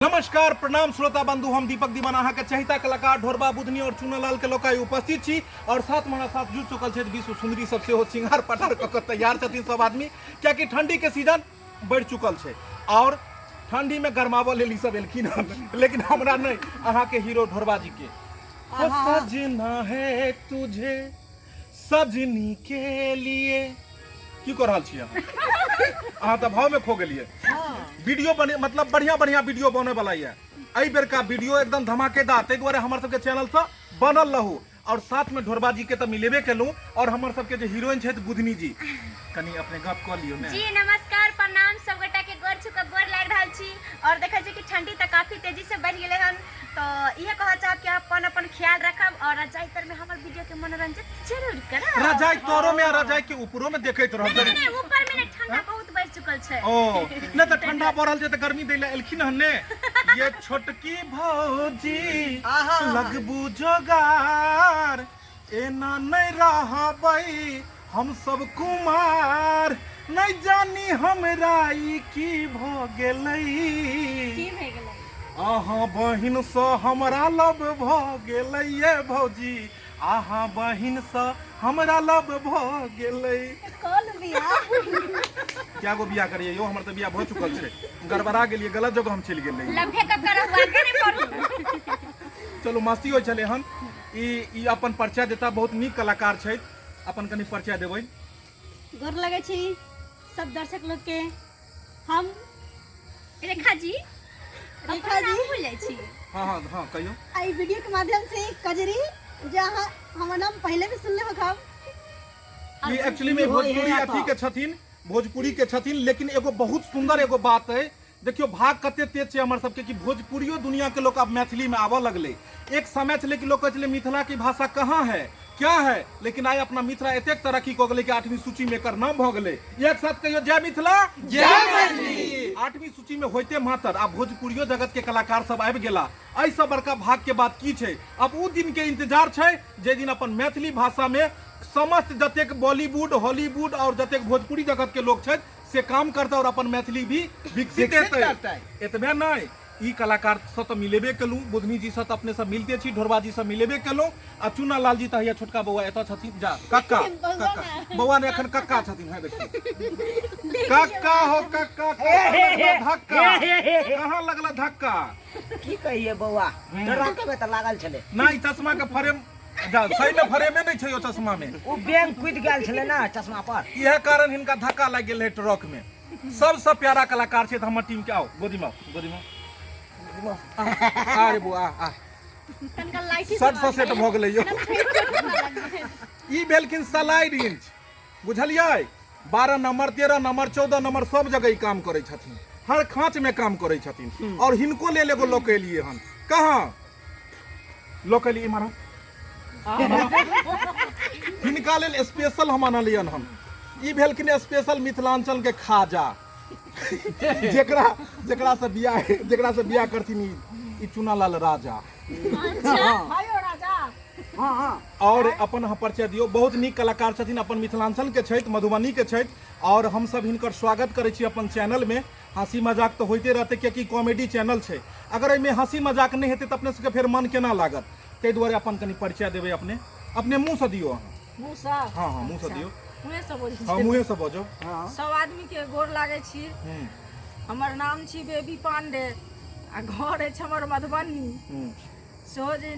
नमस्कार प्रणाम श्रोता बंधु, हम दीपक दीवान अहाँ के चहिता कलाकार ढोरबा बुधनी और चुनालाल के लोकाई उपस्थित छी और साथ में हमरा साथ जुड़ चुकल छथि विश्व सुंदरी सब सेहो सिंगार पटार कऽ के तैयार छथिन सब आदमी, कियाकि ठंडी के सीजन बढ़ि चुकल छै और ठंडी में गरमाबऽ लेल ई सब एलखिन हन, लेकिन हमरा नहि, अहाँ के हीरो ढोरबा जी के। ओ सजना है तुझे सजनी के लिए। की कऽ रहल छी अहाँ? अहाँ तऽ भाव में खो गेलियै। वीडियो बने मतलब बढ़िया बढ़िया वीडियो बने वाला यऽ। एहि बेरका वीडियो एकदम धमाकेदार, ताहि दुआरे हमर सबके चैनल से बनल रहू। और साथ में ढोरबा जी के तऽ मिलेबे केलहुँ और हमर सबके जे हीरोइन छथि बुधनी जी, कनि अपने गप कऽ लियौ ने। जी नमस्कार प्रणाम सब गोटा के, गोर छू के गोर लागि रहल छी। और देखै छी कि ठंडी तऽ काफी तेजी से बढ़ि गेलै हन, तऽ इहे कहऽ चाहब कि अपन अपन ख्याल रखब और रजाई तर में हमर वीडियो के मनोरंजन जरूर करब। रजाई तोरो में आ रजाई के ऊपरो में देखैत रहब। नहीं, नहीं, ऊपर में नहीं, ठंडा बहुत बढ़ चुकल छै। ओ नहीं तऽ ठंडा बढ़ल छै तऽ गर्मी दै लए एलखिन हन ने ये छोटकी भौजी। आहा। लगबू जोगार एना नहीं रहबै हम सब कुमार, नहीं जानी हमरा ई की भ गेलै, की भए गेलै? अहाँ बहिन सँ हमरा लव भ गेलै ये भौजी, अहाँ बहिन सँ हमरा लव भ गेलै। कल बियाह। क्या गो बियाह करिए यो, हमर तऽ बियाह भ चुकल छै, गड़बड़ा गेलियै, गलत जगह हम चलि गेलियै। लभे कऽ करब, आगे नहि पढ़ू। चलू मस्ती होइ छलै हन। ई अपन परिचय देता, बहुत नीक कलाकार छथि, अपन कनि परिचय देबै। गोर लगै छी सब दर्शक लोग के। हम रेखा जी। रेखा जी। भूल जाइ छी। हाँ हाँ हाँ कहियौ। एहि वीडियो के माध्यम से कजरी, जे अहाँ हमर नाम पहले भी सुनले होखब। ई एक्चुअली में भोजपुरी अथी के छथिन, भोजपुरी के छथिन, लेकिन एगो बहुत सुंदर एगो बात है, देखियो भाग कते तेज छै हमर सबके कि भोजपुरियो दुनिया के लोग अब मैथिली में आबऽ लगलै। एक समय छलै कि लोग कहै छलै मिथिला की भाषा कहाँ है क्या है, लेकिन आइ अपना मिथिला एतेक तरक्की कऽ गेलै कि 8वीं सूची में एकर नाम भऽ गेलै। एक साथ कहियो जय मिथिला जय मैथिली। 8वीं सूची में होइते मातर आब भोजपुरियो जगत के कलाकार सब आबि गेला। एहिसँ बड़का भाग के बात की छै? अब उ दिन के इंतजार छै जे दिन अपन मैथिली भाषा में समस्त जतेक बॉलीवुड हॉलीवुड और जतेक भोजपुरी जगत के लोग छथि से काम करता और अपन मैथिली भी विकसित विकसित हेतै। करतै। एतबे नहि, ई कलाकार से तऽ मिलेबे केलहुँ, बुधनी जी से तऽ अपने सब मिलते छी, ढोरबा जी से मिलेबे केलहुँ, आ चूना लाल जी तऽ हैया छोटका बौआ एतऽ छथिन। जा कक्का, कक्का बौआ ने एखन कक्का छथिन। है देखियौ कक्का हो कक्का, कहाँ लगला धक्का, कहाँ लगला धक्का? की कहिए बौआ, ट्रक में तऽ लागल छलै। ना, ई चश्मा के फ्रेम जा सही में फ्रेमे नहीं छै ओ चश्मा में। ओ बैंक कूद गेल छलै ना चश्मा पर, इएह कारण हिनका धक्का लागि गेल रहै ट्रक में। सबसँ प्यारा कलाकार छै हमर टीम के। आओ गोदी में आओ, गोदी में आओ। अरे बुआ, आ तनका लाइट सट सँ सेट भऽ गेलै यौ। ई भेलखिन सलाई रिंच, बुझलियै? 12 नंबर 13 नंबर 14 नंबर सब जगह ई काम करै छथिन, हर खाँच में काम करै छथिन। और हिनको लेल एगो लऽ के एलियै हन। कहाँ लऽ के एलियै? इम्हर हिनका लेल स्पेशल हम अनलियन हन। ई भेलखिन स्पेशल मिथिलांचल के खाजा, जेकरा जेकरा से बियाह, जेकरा से बियाह करथिन ई चुनालाल राजा। हाँ हाँ। और अपन अहाँ परिचय दियौ। बहुत नीक कलाकार छथिन, अपन मिथिलांचल के छथि, मधुबनी के छथि, और हमसब हिनकर स्वागत करै छी अपन चैनल में। हंसी मजाक तऽ होइते रहतै, कियाकि कॉमेडी चैनल छै। अगर एहिमे हंसी मजाक नहि हेतै तऽ अपने सबके फेर मन केना लागत? ताहि दुआरे अपन कनि परिचय देबै अपने, अपने मुँहसँ दियौ अहाँ। मुँहसँ? हाँ हाँ, मुँहसँ दियौ। मुँहेसँ बजै हाँ, छी। मुँहेसँ बजौ। हाँ। सब आदमी के गोर लागै छी। हमर नाम छी बेबी पांडे आ घर अछि हमर मधुबनी। सेहो जे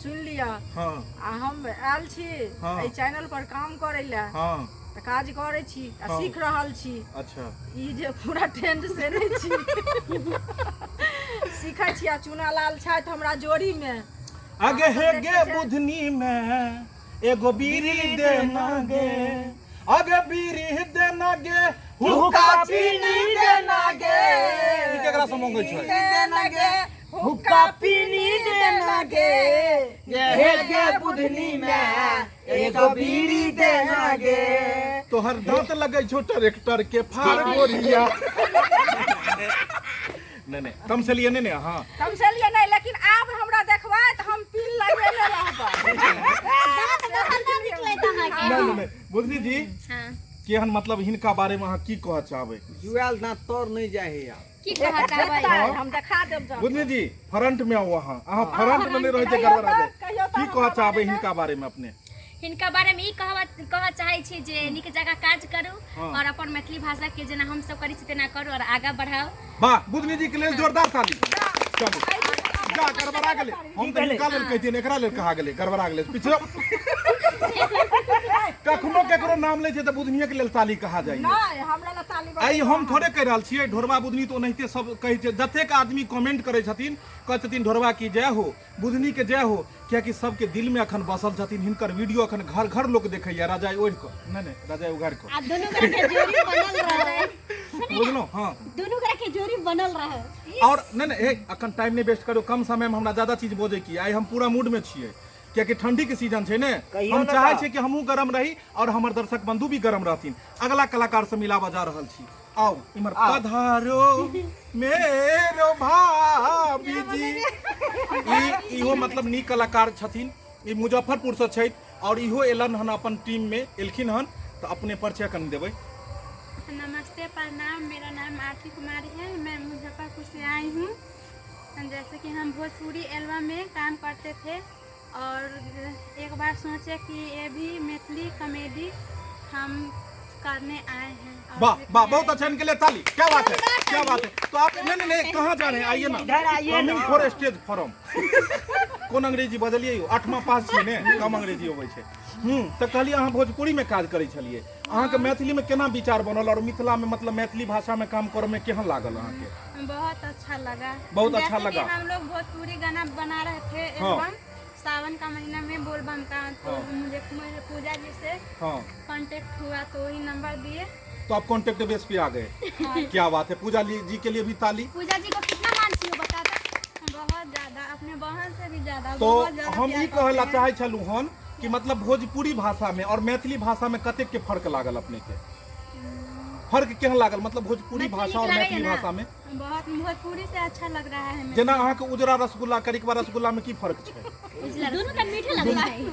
सुनि लिअ। हाँ। आ हम आयल छी हाँ। एहि चैनल पर काम करै लए। हाँ। तऽ काज करै छी आ हाँ। सीख रहल छी। अच्छा। ई जे पूरा ट्रेंड से नहि छी, सीखै छी। आ चूना लाल छथि हमरा जोड़ी में। आगे हे गे बुधनी में एगो बीड़ी देना गे, आगे बीड़ी देना गे, हुक्का पीनी देना गे। ई केकरा से मंगै छै? देना गे हुक्का पीनी देना गे, हे गे बुधनी में एगो बीड़ी देना गे। तोहर दांत लगै छौ ट्रैक्टर के फार गोरिया। नहीं नहीं, तमसलिए नहीं ने। हाँ तमसलिए नहीं, लेकिन आब हमरा देखबै तऽ हम पीन लगेने रहबै। दांत बाहर नहि निकलैत अहाँके। नहीं नहीं नहीं, बुधनी जी हाँ। केहन मतलब हिनका बारे में अहाँ की कहऽ चाहबै? जुआल दांत तोड़ नहीं जाइ है। की कहऽ चाहबै? हम देखा देब जाके। बुधनी जी फ्रंट में आउ अहाँ, अहाँ फ्रंट में नहीं रहै छै गड़बड़ा जाय। कहियौ तऽ की कहऽ चाहबै हिनका बारे में अपने? हिनका बारे में ई कहऽ चाहै छी जे नीक जगह काज करू और अपन मैथिली भाषा के जेना हम सब करै छी तेना करू और आगा बढ़ाउ। वाह, बुधनी जी के लेल जोरदार ताली। चलू जा, गड़बड़ा गेलै। हम तऽ हिनका लेल कहितियनि, एकरा लेल कहा गेलै, गड़बड़ा गेलै। पिछले कखनो केकरो नाम लै छै तऽ बुधनिये के लेल ताली कहा जाइए। नहि, हमरा लए ताली बजाउ। आइ हम थोड़े कहि रहल छियै, ढोरबा बुधनी तऽ ओनाहिते सब कहै छै। जतेक आदमी कमेंट करै छथिन कहै छथिन ढोरबा की जय हो, बुधनी के जय हो, कियाकि सबके दिल में अखन बसल छथिन। हिनकर वीडियो अखन घर घर लोक देखैया, रजाई ओढ़ि कऽ, नहि नहि, रजाई उघारि कऽ। आ दुनू गोरा के जोड़ी बनल रहे। बुझलहुँ? हँ, दुनू गोरा के जोड़ी बनल रहे। और नहि नहि, हे अखन टाइम नहि वेस्ट करू, कम समय में हमरा ज्यादा चीज बजै की। आइ हम पूरा मूड में छियै, कियाकि ठंडी के सीजन छै ने। कहियौ हम ने चाहै तऽ। छियै कि हमहूँ गरम रही और हमर दर्शक बंधु भी गरम रहथिन। अगला कलाकार से मिलाबऽ जा रहल छी, आओ इम्हर पधारो मेरो भाभी जी। ई इहो मतलब नीक कलाकार छथिन, ई मुजफ्फरपुर से छथि और इहो एलन हन अपन टीम में एलखिन हन, तऽ अपने परिचय कनि देबै। नमस्ते, प्रणाम। मेरा नाम आरती कुमारी है, मैं मुजफ्फरपुर से आई हूँ। जैसे कि हम भोजपुरी एल्बम में काम करते थे और एक बार सोचे कि ये भी मैथिली कॉमेडी हम करने आए हैं और वाह देखने वाह, बहुत आए अच्छा, इनके लिए ताली। क्या बात है, क्या बात है। तो आप नहीं नहीं नहीं, कहाँ जा रहे हैं? आइए ना, इधर आइए कमिंग ना। For stage forum. कोन अंग्रेजी बजलियै यौ? आठमा पास छियै ने, कम अंग्रेजी अबै छै। तऽ कहलियै अहाँ भोजपुरीमे काज करै छलियै, अहाँके मैथिलीमे केना विचार बनल और मिथिलामे मतलब मैथिली भाषामे काम करऽमे केहन लागल अहाँके? हैं। बहुत अच्छा लगा। बहुत अच्छा जैसे कि लगा। हम लोग भोजपुरी गाना बना रहे थे एल्बम सावन का महीना में बोलबम का, तो मुझे मुझे पूजा जी से कांटेक्ट हुआ तो वही नंबर दिए। तो आप कांटेक्ट बेस पे आ गए। क्या बात है, पूजा जी के लिए भी ताली। पूजा जी को कितना मानती हो बता दो? बहुत ज्यादा, अपने बहन से भी ज्यादा। तो बहुत ज्यादा हम प्यार ई कहै ला करते हैं। चाहै छलहुँ हन कि मतलब भोजपुरी भाषा में और मैथिली भाषा में कतेक के फर्क लागल अपने के? फर्क केहन लागल मतलब भोजपुरी मैथिली भाषा और नीक मैथिली लागैया ना? भाषा में? बहुत भोजपुरी से अच्छा लग रहा है हमें। जेना अहाँके उजरा रसगुल्ला करिकवा रसगुल्ला में की फर्क छै? दुनू तऽ मीठे लगै छै।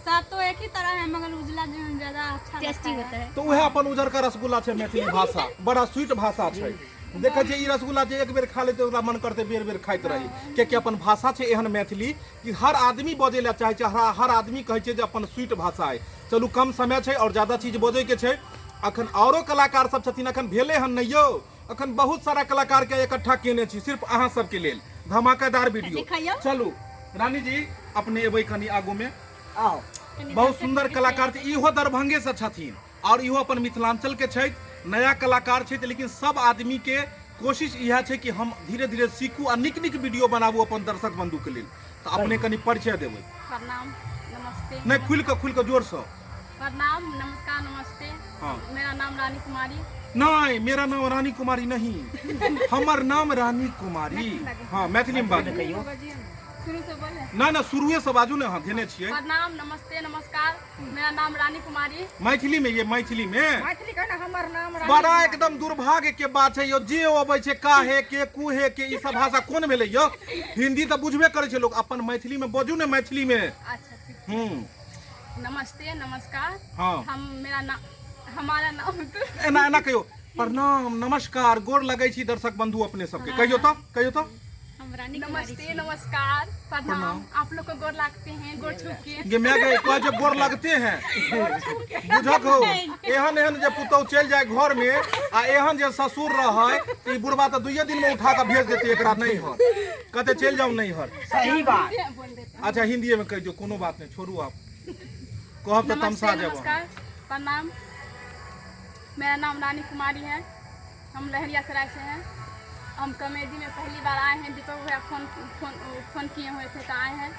सब तो एक ही तरह है, मगर उजला जो है ज्यादा अच्छा टेस्टी लगता होता है। तऽ उएह अपन उजरका रसगुल्ला छै। मैथिली भाषा बड़ा स्वीट भाषा छै। देखै छियै ई रसगुल्ला जे एक बेर खा लेतै ओकरा मन करतै बेर बेर खाइत रही, कियाकि अपन भाषा छै एहन मैथिली कि हर आदमी बजै लए चाहै छै, हर हर आदमी कहै छै जे अपन स्वीट भाषा अइ। चलू, कम समय छै और ज्यादा चीज बजैके छै। अखन औरो कलाकार सब छथिन, अखन भेलै हन नहि यौ, अखन बहुत सारा कलाकार के इकट्ठा केने छी सिर्फ अहाँ सबके लेल धमाकेदार वीडियो। देखाइयौ। चलू रानी जी, अपने एबै कनि आगू में। आउ। बहुत सुंदर कलाकार छै, इहो दरभंगे से छथिन और इहो अपन मिथिलांचल के छथि। नया कलाकार छथि, लेकिन सब आदमी के कोशिश इएह छै कि हम धीरे धीरे सीखू आ नीक नीक वीडियो बनाबू अपन दर्शक बंधु के लेल। तऽ अपने कनि परिचय देबै। प्रणाम, नमस्ते। नहि, खुलि कऽ, खुलि कऽ, जोरसँ। प्रणाम, नमस्कार, नमस्ते। मेरा नाम रानी कुमारी। नहीं, मेरा नाम रानी कुमारी नहीं, हमर नाम रानी कुमारी। हाँ, मैथिली में बाजू। कहियौ। शुरू से बोले? ना ना, शुरुए से बाजू ने। हाँ, धेने छियै। प्रणाम, नमस्ते, नमस्कार, मेरा नाम रानी कुमारी। मैथिली में, ये मैथिली में। मैथिली कहना, हमर नाम रानी। बड़ा एकदम दुर्भाग्य के बात छै यौ, जे अबै छै काहे के कुहे के, ई सब भाषा कोन भेलै यौ? हिंदी तऽ बुझबे करै छै लोक, अपन मैथिली में बजू ने, मैथिली में। अच्छा, ठीक। नमस्ते, नमस्कार। हम मेरा नाम, हमारा नाम तो एना एना कहियौ, प्रणाम, नमस्कार, गोर लगै छी दर्शक बंधु अपने सबके, कहियौ तऽ, कहियौ तऽ। हम रानी कुमारी। नमस्ते, नमस्कार, प्रणाम, आप लोग को गोर लागते हैं, गोर छू के। गे my गे, कहै छै गोर लगते हैं। बुझक हो, एहन एहन जे पुतहु चलि जाय घर में आ एहन जे ससुर रहै तऽ ई बुढ़बा तऽ दुइये दिन में उठा कऽ भेज देतै एकरा नैहर, कहतै चलि जाउ नैहर। सही बात। बोल देते। अच्छा, हिंदीए में कहि दियौ, कोनो बात नहि, छोड़ू, आप कहब तऽ नमस्ते, तमसा जायब अहाँ। नमस्कार, प्रणाम, मेरा नाम रानी कुमारी है, हम लहरियासराय से हैं। हम कॉमेडी में पहली बार आए हैं। दीपक भैया फोन फोन फोन किए हुए थे तो आए हैं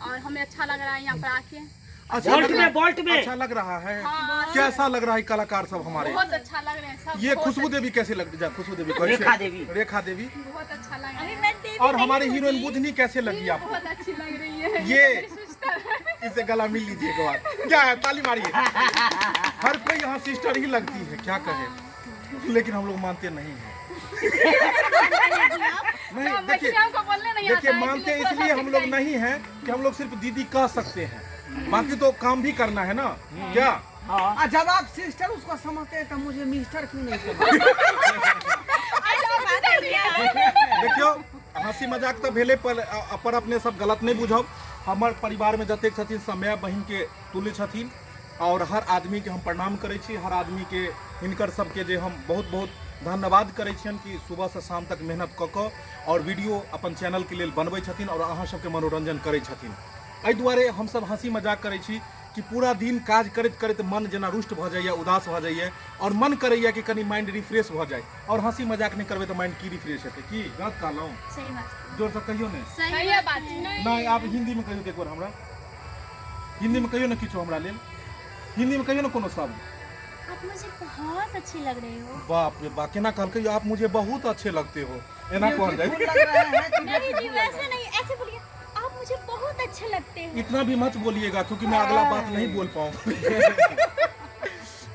और हमें अच्छा लग रहा है यहाँ पर आके। अच्छा बोल्ट लग में, रहा, बोल्ट में। अच्छा लग रहा है? हाँ। कैसा लग रहा है कलाकार सब हमारे? बहुत अच्छा लग रहे हैं सब। ये बहुत खुशबू देवी कैसे लग जा, खुशबू देवी कैसे? रेखा देवी। रेखा देवी। बहुत अच्छा लग रहा अभी है। मैं देवी और नहीं हमारी हूँ हीरोइन जी। बुधनी कैसे लगी आपको? बहुत अच्छी लग रही है। ये मेरी सिस्टर है। इसे गला मिल लीजिए एक बार, क्या है, ताली मारिए। हर कोई यहाँ सिस्टर ही लगती है, क्या कहे, लेकिन हम लोग मानते नहीं हैं। नहीं, तो देखिए मैथिली हमको बोलने नहीं देखिए आता है, मानते इसलिए इसलिए हम लोग नहीं हैं कि हम लोग सिर्फ दीदी कह सकते हैं, बाकी तो काम भी करना है ना, क्या? हाँ। आ जब आप सिस्टर उसको समझते हैं तो मुझे मिस्टर क्यों नहीं समझते? ऐसी बात है क्या? देखियौ, हंसी मजाक तऽ भेलै, पर पर अपने सब गलत नहि बुझब। हमर परिवारमे जतेक छथिन सब माय बहिनके तुल्य छथिन, और हर आदमीके हम प्रणाम करै छी, हर आदमीके हिनकर सबके जे हम बहुत बहुत धन्यवाद करै छियनि कि सुबहसँ शाम तक मेहनत कऽ कऽ और वीडियो अपन चैनलके लेल बनबै छथिन और अहाँ सबके मनोरंजन करै छथिन। एहि दुआरे हमसब हंसी मजाक करै छी कि पूरा दिन काज करैत करैत मन जेना रुष्ट भऽ जाइए, उदास भऽ जाइए, और मन करैए कि कनि माइंड रिफ्रेश भऽ जाए, और हंसी मजाक नहि करबै तऽ माइंड की रिफ्रेश हेतै? की गलत कहलहुँ? सही बात। जोरसँ कहियौ ने। सही बात। नहि, आब हिन्दीमे कहियौ तऽ एक बेर हमरा हिंदी में कहियो ना किछो, हमरा लेल हिंदी में कहियो ना कोनो शब्द। आप मुझे बहुत अच्छे लग रहे हो। बाप रे बाप, केना कहलकै? आप मुझे बहुत अच्छे लगते हो, एना कहल जाय? नहीं जी, वैसे नहीं, ऐसे बोलिए, आप मुझे बहुत अच्छे लगते हो। इतना भी मत बोलिएगा क्योंकि मैं अगला बात नहीं बोल पाऊँ।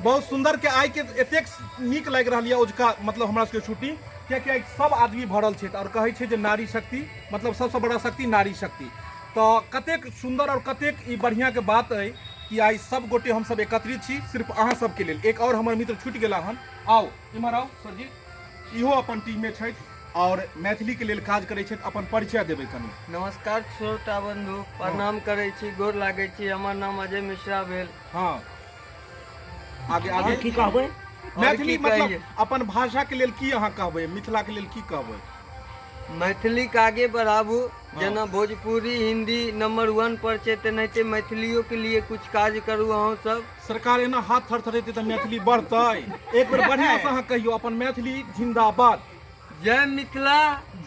बहुत सुंदर के आइ के एतेक नीक लागि रहल यऽ ओजुका मतलब हमरा सबके शूटिंग, कियाकि आइ सब आदमी भरल छै और कहै छै जे नारी शक्ति मतलब सबसँ बड़ा शक्ति नारी शक्ति। तऽ कतेक सुंदर और कतेक ई बढ़िया के बात अइ कि आइ सब गोटे हमसब एकत्रित छी सिर्फ अहाँ सबके लेल। एक और हमर मित्र छूटि गेला हन, आउ इम्हर आउ सर जी, इहो अपन टीम में छथि और मैथिली के लेल काज करै छथि, अपन परिचय देबै कनि। नमस्कार श्रोता बंधु, प्रणाम करै छी, गोर लागै छी। हमर नाम अजय मिश्रा भेल। हाँ, आगे आगे की कहबै? मैथिली की मतलब कहियै? अपन भाषा के लेल की अहाँ कहबै, मिथिला के लेल की कहबै? मैथिली के आगे बढ़ाबू। जेना भोजपुरी हिंदी नंबर 1 पर छै, तेनाहिते मैथिलियो के लिए कुछ काज करू अहाँ सब। सरकार एना हाथ थरथरेतै तऽ मैथिली बढ़तै? एक बेर बढ़िया से अहाँ कहियौ, अपन मैथिली जिंदाबाद। जय मिथिला,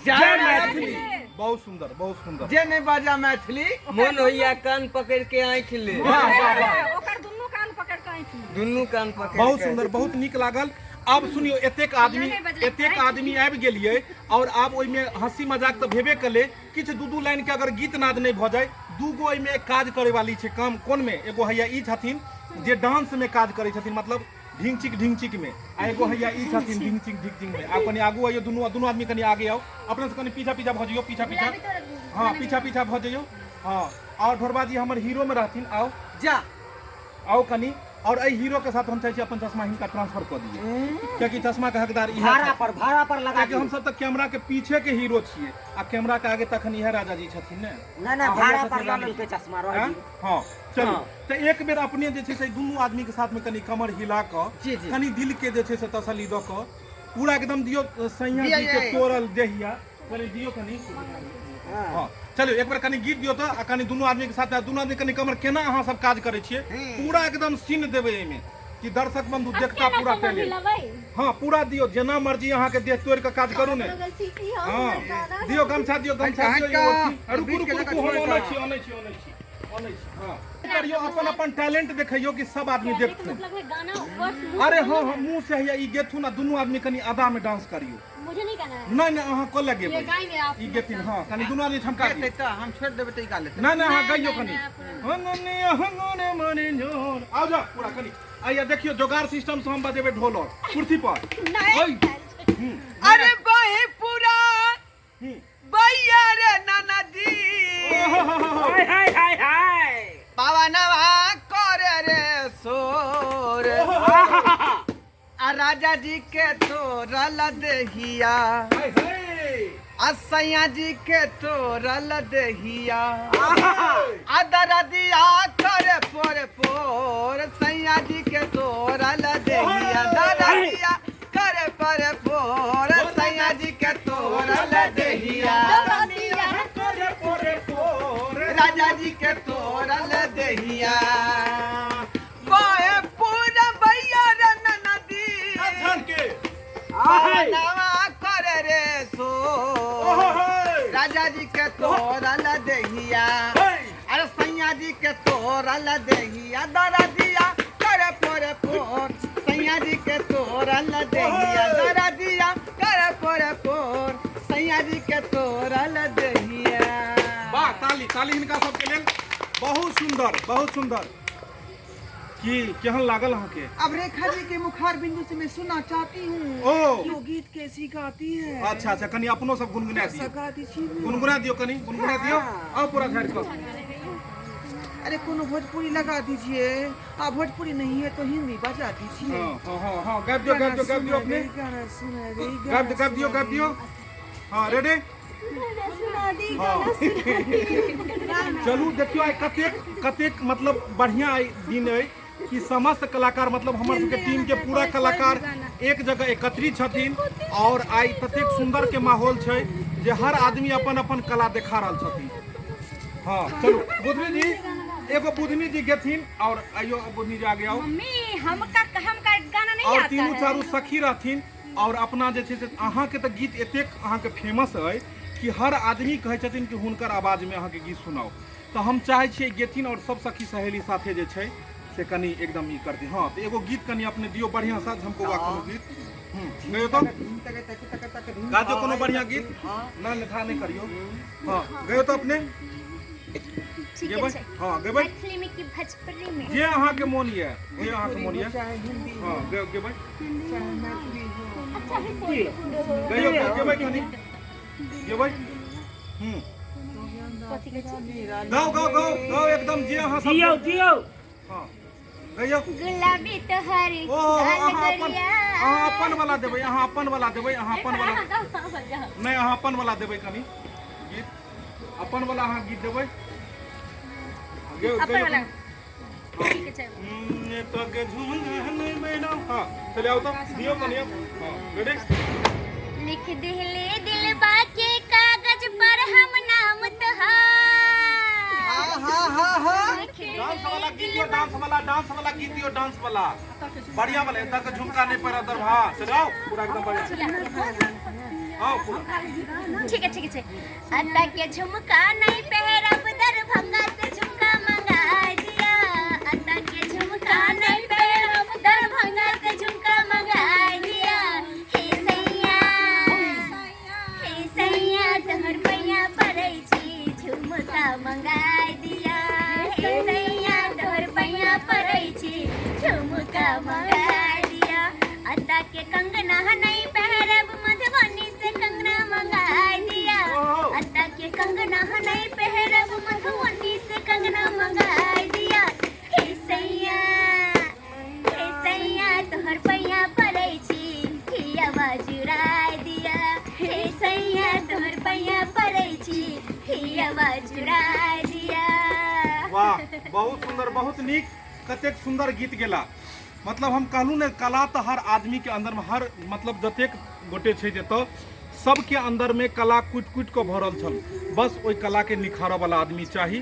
जय मैथिली। बहुत सुंदर, बहुत सुंदर। जे नहीं बाजा मैथिली, मोन होइया कान पकड़ के आँखि ले। वाह वाह वाह। ओकर दुनू कान पकड़ के आँखि ले। दुनू कान पकड़ बहुत के। सुंदर, बहुत नीक लागल। आब सुनियो, एतेक आदमी, एतेक आदमी आबि गेलियै और आब ओहिमे हंसी मजाक तऽ भेबे कलै, किछु दू दू लाइन के अगर गीत नाद नहि भऽ जाय, दू गो एहिमे काज करे वाली छै काम कोन मे, एगो हैया ई छथिन जे डांस में काज करै छथिन, मतलब ढिंगचिक ढिंगचिक में, आ एगो हैया ई छथिन ढिंगचिक ढिंगचिक में। आब कनि आगू आइयो, दुनू दुनू आदमी कनि आगे आउ, अपने से कनि पीछा पीछा भऽ जइयो, पीछा पीछा, हाँ पीछा पीछा भऽ जइयो, हाँ। और ढोरबा जी हमर हीरो में रहथिन, आउ जा आओ कनि। और एहि हीरो के साथ हम चाहै छी अपन चश्मा हिनका ट्रांसफर कऽ दियै, कियाकि चश्मा के हकदार इएह भाड़ा छथिन। पर, भाड़ा पर लगा कियाकि हम सब तऽ कैमरा के पीछे के हीरो छियै आ कैमरा के आगे तखन इएह राजा जी छथिन ने। नहि नहि, आ भाड़ा हैया पर छथिन लऽ रानी। लेलकै चश्मा, रह आँय? दियौ। हाँ चलू, हाँ। तऽ एक बेर अपने जे छै से दुनू आदमी के साथ में कनि कमर हिला कऽ, जी, जी। कनि दिल के जे छै से तसल्ली दऽ कऽ पूरा एकदम दियौ सैया दिया, जी के दिया। तोड़ल देहिया कनि दियौ कनि। हाँ चलू, एक बेर कनि गीत दियौ तऽ, आ कनि दुनू आदमी के साथ, दुनू आदमी कनि कमर केना अहाँ सब काज करै छियै, पूरा एकदम सीन देबै एहिमे कि दर्शक बंधु देखता पूरा टैलेंट। हाँ पूरा दियौ, जेना मर्जी अहाँ के देह तोड़ि कऽ काज करू ने। हाँ दियौ गमछा, दियौ गमछा, दियौ हल्का, ई अथी। रुकू बीच रुकू के रुकू, जगह हम छोड़ि अनै कऽ। छी, अनै छी, अनै छी, अनै छी। हाँ करियौ, अपन अपन टैलेंट देखैयौ कि सब आदमी देखथुन। मतलब है गाना वर्ड्स मुंह अरे से हाँ नहीं हाँ, मुंह से हैया ई गेथुन आ दुनू आदमी कनि अदा में डांस करियौ। मुझे नहीं गाना है। नहीं नहीं, अहाँ कऽ लगेबै। ये गाएंगे आप। ई गेथिन, हाँ कनि दुनू आदमी ठमका दियौ। गेतै तऽ हम छोड़ि देबै तऽ ई गा लेतै। नहीं नहीं, अहाँ गाइयो नहीं, कनि। नहीं, आप हंगने हंगने मने जोर। आउ जा पूरा कनि। आइया देखियौ जोगार सिस्टम से हम बजेबै ढोल और कुर्सी पर। ओइ। अरे बहे पूरा बैया रे नाना जी, हाय हाय हाय हाय, पवनवा करे रे सोर, आ राजा जी के तोरल देहिया, हाय हाय, आ सैया जी के तोरल देहिया, आ दरदिया करे पोर पोर, सैया जी के तोरल देहिया, दरदिया करे पर पोर, सैया जी के तोरल देहिया, करे पोरे पोरे, राजा जी के तोरल देहिया, बाहे पूरा भैया रे नदी, छन के नवा करे रे सो, ओहो हे, राजा जी के तोरल देहिया, अरे सैया जी के तोरल देहिया, दरदिया करे पोरे पोर, सैया जी के तोरल देहिया, दरदिया करे पोरे पोर, सैया जी के तोरल देहिया। वाह, ताली ताली हिनका सबके लेल। बहुत सुंदर, बहुत सुंदर। की केहन लागल अहाँके? अब रेखा जी के मुखार बिंदु से मैं सुनना चाहती हूँ ओ कि वो गीत कैसी गाती है। अच्छा अच्छा, कनि अपनो सब गुनगुना दियौ। कैसा गाती छी? गुनगुना दियौ, कनि गुनगुना दियौ। आउ पूरा झाड़ि कऽ। अरे कोनो भोजपुरी लगा दीजिए, आ भोजपुरी नहीं है तो हिंदी बजा दीजिए। हाँ हाँ हाँ हाँ, गाबि दियौ, गाबि दियौ, गाबि दियौ अपने। गाना सुना दे, गाबि गाबि दियौ, गाबि दियौ। हाँ रेडी। चलू देखियो आइ कतेक कतेक मतलब बढ़िया आइ दिन अइ कि समस्त कलाकार मतलब हमर सबके टीम के पूरा कलाकार एक जगह एकत्रित छथिन और आइ ततेक सुंदर के माहौल छै जे हर आदमी अपन अपन कला देखा रहल छथिन। हाँ चलू बुधनी जी, एगो बुधनी जी गेथिन और आइयो बुधनी जी आगे आओ। मम्मी हमका हमका गाना नहीं और आता तीनू है। चारू सखी रहथिन और अपना जे छै से अहाँके तऽ गीत एतेक अहाँके फेमस अइ कि हर आदमी कहै छथिन कि हुनकर आवाजमे अहाँके गीत सुनाउ, तऽ हम चाहै छियै गेथिन और सब सखी सहेली साथे जे छै से कनि एकदम ई करथिन। हाँ तऽ एगो गीत कनि अपने दियौ बढ़िआँ सँ झमकौआ कोनो गीत। गइयो तऽ गा दियौ कोनो बढ़िआँ गीत। ना था नहि करियौ। हाँ गइयो तऽ अपने ठीक गेबै। है। हाँ गेबै। मैथिली में कि भोजपुरी में? जे अहाँके मोन यऽ, जे अहाँके मोन यऽ। चाहे हिंदी हाँ गेबै। चाहे मैथिली हो। गइयो गेबै कनि गेबै। गाओ गाओ गाओ गाओ एकदम जे अहाँ सब दियौ दियौ। हाँ गइयो। गुलाबी तोहर ओ अहाँ अपन, अहाँ अपन वाला देबै, अहाँ अपन वाला देबै, अहाँ अपन वाला नहि, अहाँ अपन वाला देबै कनि गीत, अपन वाला अहाँ गीत देबै। अपन वाला ठीक छै। हाँ चले आओ तो दियो कनि। हाँ रेडी। लिख दिले दिलबा के कागज पर हम नाम तोहार। हाँ हाँ हाँ डांस वाला गीत दियो, डांस वाला, डांस वाला गीत दियो, डांस वाला बढ़िया वाला। एतऽ के झुमका नहीं पड़ा दर। हाँ चले आओ पूरा एकदम बढ़िया आओ पूरा। ठीक है ठीक है। अता के झुमका नहीं पहरब दरभंगा से झुमका मंगा दिया। अता के झुमका नहीं पहरब दरभंगा से झुमका मंगा दिया। हे सैया, हे सैया तोहर पैया पड़ै छी झुमका मंगा दिया। हे सैया तोहर पैया पड़ै छी झुमका मंगा दिया। अता के कंगना नहीं पहरब मधुबनी से कंगना मंगा दिया। अता के कंगना नहीं पहरब मधुबनी से कंगना मंगा दिया। हे सैया, हे सैया तोहर पैया पड़ै छी हियावा जुड़ाय दिया। हे सैया तोहर पैया पड़ै छी हियावा जुड़ाय दिया। वाह बहुत सुंदर, बहुत नीक, कतेक सुंदर गीत गेला। मतलब हम कहलहुँ ने कला तऽ हर आदमी के अंदर में हर मतलब जतेक गोटे छै जतऽ सबके अंदर में कला कुटि कुटि कऽ भरल छल, बस ओहि कला के निखारऽ वाला आदमी चाही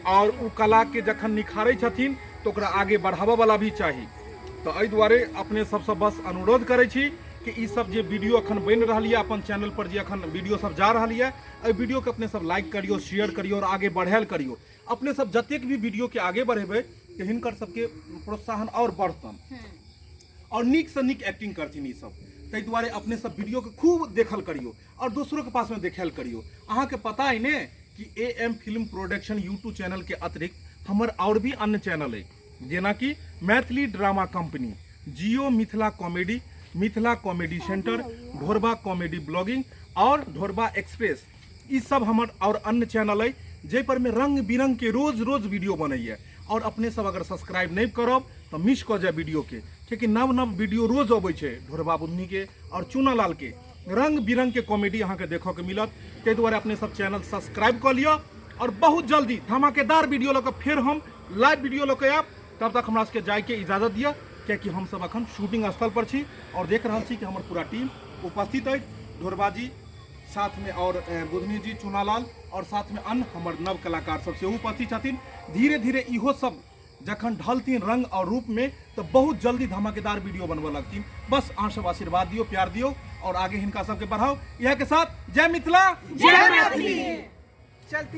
और ओ कला के जखन निखारै छथिन तऽ ओकरा आगे बढ़ाबऽ वाला भी चाही। तऽ एहि दुआरे अपने सबसँ बस अनुरोध करै छी कि ई सब जे वीडियो अखन बनि रहल यऽ अपन चैनल पर, जे अखन वीडियो सब जा रहल यऽ, एहि वीडियो के अपने सब लाइक करियौ, शेयर करियौ और आगे बढ़ायल करियौ। अपने सब जतेक भी वीडियो के आगे बढ़ेबै तऽ हिनकर सबके प्रोत्साहन और बढ़तन और नीक से नीक एक्टिंग करथिन ई सब। ताहि दुआरे अपने सब वीडियो के खूब देखल करियौ और दोसरो के पास में देखायल करियौ। अहाँके पता अइ ने कि A M film production YouTube channel के अतिरिक्त हमर और भी अन्य चैनल अइ, जेनाकि Maithili drama company, Jio Mithila comedy, Mithila comedy centre, Dhorba comedy blogging और ढोरबा एक्सप्रेस। ई सब हमर और अन्य चैनल अइ जाहि पर में रंग बिरंग के रोज रोज वीडियो बनैया। और अपने सब अगर सब्सक्राइब नहीं करब तो मिस कऽ जाए वीडियो के, कियाकि नव नव वीडियो रोज अबै छै ढोरबा बुधनी के और चूनालाल के रंग बिरंग के कॉमेडी अहाँके देखऽ के मिलत। ताहि दुआरे अपने सब चैनल सब्सक्राइब कऽ लिअ और बहुत जल्दी धमाकेदार वीडियो लऽ कऽ फेर हम लाइव वीडियो लऽ कऽ आयब। तब तक हमरा सबके जाइके इजाजत दिअ, कियाकि हम सब अखन शूटिंग स्थल पर छी और देख रहल छी कि हमर पूरा टीम उपस्थित अछि। ढोरबा जी साथ में और बुधनी जी, चूनालाल और साथ में अन्य हमर नव कलाकार सब सेहो उपस्थित छथिन। धीरे धीरे इहो सब जखन ढलथिन रंग और रूप में तो बहुत जल्दी धमाकेदार वीडियो बनबऽ लगथिन। बस अहाँ सब आशीर्वाद दियौ, प्यार दियौ और आगे हिनका सबके बढ़ाओ। इएह के साथ जय मिथिला, जय मैथिली। चलती।